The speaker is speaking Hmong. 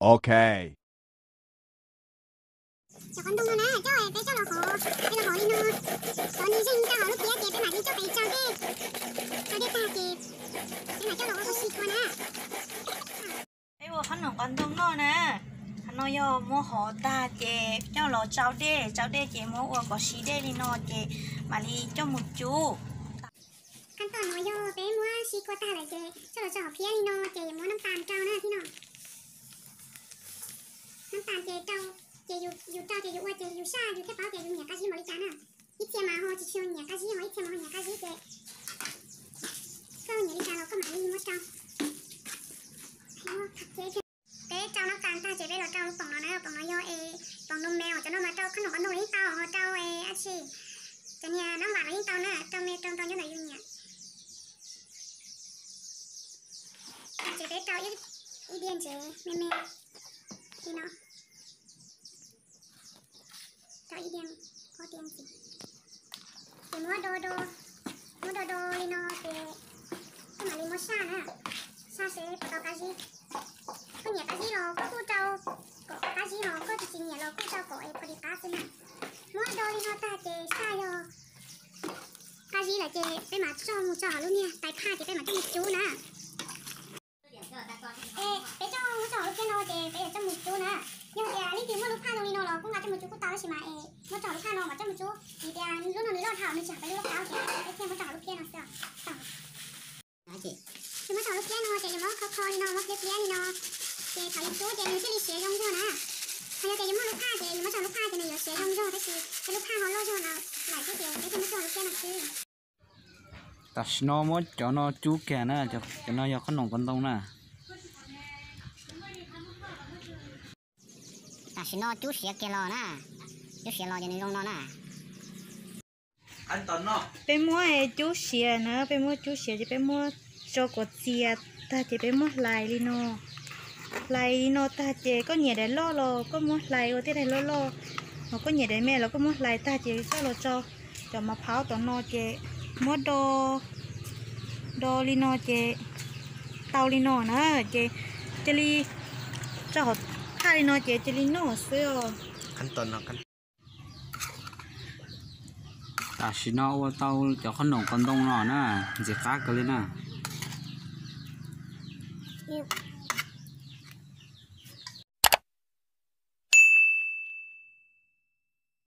Ok. Cov qos ntoo no na, coj peb coj los hov, peb los hov li no, hov nws zeeg rau hauv lub phiab ces peb mam li coj pem tsau dej, tsau dej tag ces peb mam coj los ua kom si kua na. Peb ua qhob noom qos ntoo noj na, qhov no yog muab hov tag ces coj los tsau dej, tsau dej ces muab ua kom si dej li no ces mam li coj mus cub. Qhov no yog peb muab si kua tag lawm ces coj los tso hauv phiab li no ces muab nab tas rau na thiab no. Nab tas ces rau, ces yus rau ces yus ua ces yus saj yus thiaj paub tias yus nyiam qab zib npaum li cas na. Ib txhia mas ho tsis tshua nyiam qab zib, ho ib txhia mas ho nyiam qab zib ces koj nyiam li cas los koj mam li muab rau. Peb rau nab tas tag ces peb los rau poom no na, poom no yog es poom nus me, cov no mas rau qhob noom qos ntoo los yeej tau, ho rau dab tsi, cov niag nab vam los yeej tau na, rau me rau ntau nyob ntawm yus nyiam. Ces peb rau ib diav ntsev me me li no, rau ib diav, ob diav ntxiv. Ces muab do do, muab do do li no ces koj mam li muab saj na, saj seb puas tau qab zib. Koj nyiam qab zib los koj kuj rau kom qab zib, ho koj tsis tsis nyiam los kuj rau kom es pom li qab xwb na. Muab do li no tag ces saj yog qab zib lawm ces peb mam coj mus tso hauv lub niag tais phaj ces peb mam coj mus cub na. Peb coj mus tso hauv lub phiab no ces peb yuav coj mus cub na. Yog tias leej twg muaj lub phaj zoo li no los kuj nqa coj mus cub kuj tau, tab sis mas es muab tso hauv lub phaj no mam coj mus cub, vim tias lub no nws loj dhau nws tsis hais peb lub loj qab ces peb thiaj muab tso hauv lub phiab no xwb. Ces muab tso hauv lub phiab no ces yus muab kho kho li no, muab pliab pliab li no, ces thaum yus cub ces nws thiaj li siav zoo zog na. Ho yog tias yus muaj lub phaj ces yus muab tso hauv lub phaj ces nws yuav siav zoo zog, tab sis tej lub phaj ho loj zog no lawm thiab ces peb thiaj muab tso hauv lub phiab no xwb. Tam sim no muab cov no cub kiag na, cov no yog qhob noom qos ntoo na. Tam sim no cub siav kiag los na, cub siav los ces nws zoo no na. Peb muab cub siav na, peb muab cub siav ces peb muab tso kom txias tag ces peb muab hlais li no. Hlais li no tag ces koj nyiam daim loj los koj muab hlais ua tej daim loj loj, ho koj nyiam daim me los koj muab hlais tag ces coj los tso cov mav phaub tom no ces muab do, do li no ces tau li no na, ces cia li tso hauv phaj li no ces cia li noj xwb os. Tam sim no ua tau cov qhob noom qos ntoo no na, ntxim qab kawg li na.